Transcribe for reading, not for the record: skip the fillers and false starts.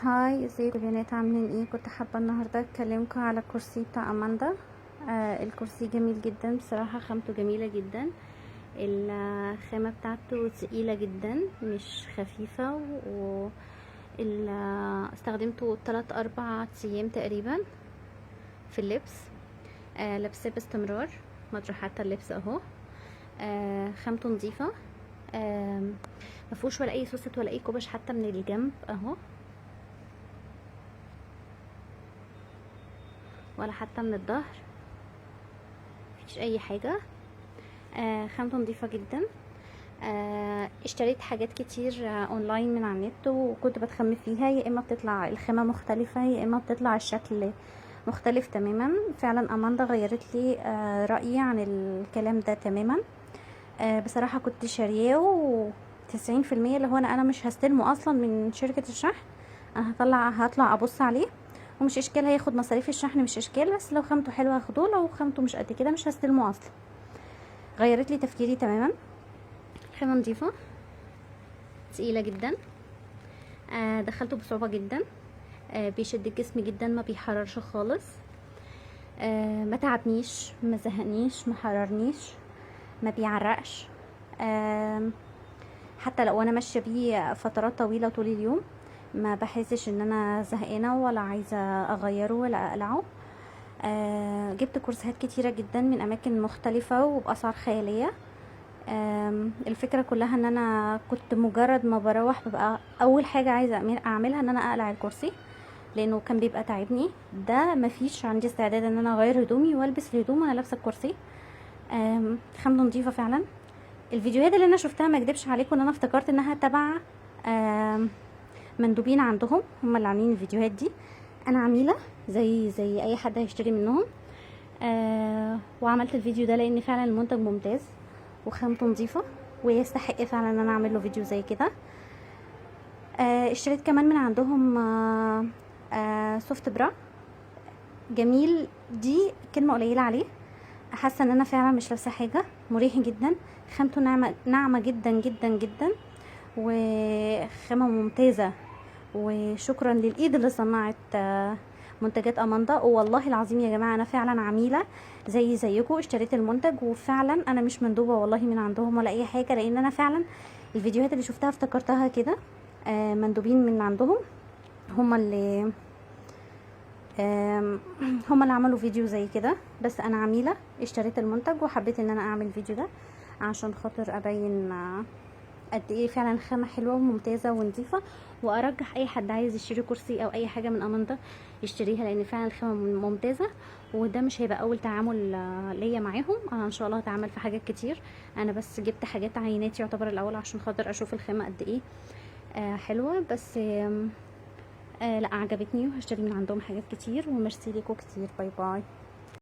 Hi، ازيكم يا بنات؟ عاملين ايه؟ كنت حابة النهارده اتكلمكم على الكرسي بتاع اماندا. الكرسي جميل جدا بصراحه، خامته جميلة جدا. الخامة بتاعته تقيلة جدا مش خفيفه. و استخدمته 3 4 ايام تقريبا في اللبس. لابساه باستمرار مطرح حتى اللبس اهو. خامته نظيفة، مفهوش ولا اي سوست ولا اي كوبش حتى من الجنب اهو، ولا حتى من الظهر، مفيش اي حاجة. خامته نظيفة جدا. اشتريت حاجات كتير اونلاين من على النت وكنت بتخم فيها، يا اما بتطلع الخامة مختلفة يا اما بتطلع الشكل مختلف تماما. فعلا اماندا غيرت لي رايي عن الكلام ده تماما. بصراحة كنت شارياه 90% اللي هو انا مش هستلمه اصلا من شركة الشحن، انا هطلع ابص عليه ومش اشكال، هياخد مصاريف الشحن مش اشكال، بس لو خامته حلوة هاخده، لو خامته مش قد كده مش هستلمه اصلا. غيرت لي تفكيري تماما. الخامة نظيفة تقيلة جدا. دخلته بصعوبة جدا. بيشد الجسم جدا، ما بيحررش خالص. ما تعبنيش، ما زهقنيش، ما حررنيش، ما بيعرقش. حتى لو انا ماشية بيه فترات طويلة طول اليوم ما بحسش ان انا زهقانه ولا عايزه اغيره ولا اقلعه. جبت كورسات كتيرة جدا من اماكن مختلفة وباسعار خيالية. الفكرة كلها ان انا كنت مجرد ما بروح ببقى اول حاجة عايزه اعملها ان انا اقلع الكرسي، لانه كان بيبقى تعبني. ده مفيش عندي استعداد ان انا اغير هدومي والبس الهدوم وانا لابسه الكرسي. خامته نظيفة فعلا. الفيديوهات اللي انا شفتها ما اكدبش عليكم ان انا افتكرت انها تبع مندوبين عندهم، هم اللي عاملين الفيديوهات دي. انا عميله زي اي حد هيشتري منهم. وعملت الفيديو ده لان فعلا المنتج ممتاز وخامته نظيفة ويستحق فعلا ان انا اعمل له فيديو زي كده. اشتريت كمان من عندهم soft bra جميل. دي كلمة قليله عليه، حاسه ان انا فعلا مش لابسه حاجة. مريح جدا، خامته ناعمة ناعمة جدا جدا جدا، وخامه ممتازة. وشكرا للايد اللي صنعت منتجات اماندا. والله العظيم يا جماعة انا فعلا عميله زي زيكم، اشتريت المنتج وفعلا انا مش مندوبه والله من عندهم ولا اي حاجة، لان انا فعلا الفيديوهات اللي شفتها افتكرتها كده. مندوبين من عندهم هم اللي عملوا فيديو زي كده، بس انا عميله اشتريت المنتج وحبيت ان انا اعمل فيديو ده عشان خاطر ابين قد ايه فعلا خامة حلوة وممتازة ونظيفه. وارجح اي حد عايز يشتري كرسي او اي حاجة من اماندا يشتريها، لان فعلا الخامة ممتازة. وده مش هيبقى اول تعامل ليا معاهم، انا ان شاء الله هتعامل في حاجات كتير. انا بس جبت حاجات عينات يعتبر الاول عشان خاطر اشوف الخامة قد ايه حلوة، بس لا عجبتني وهشتري من عندهم حاجات كتير. وميرسي ليكم كتير. bye bye.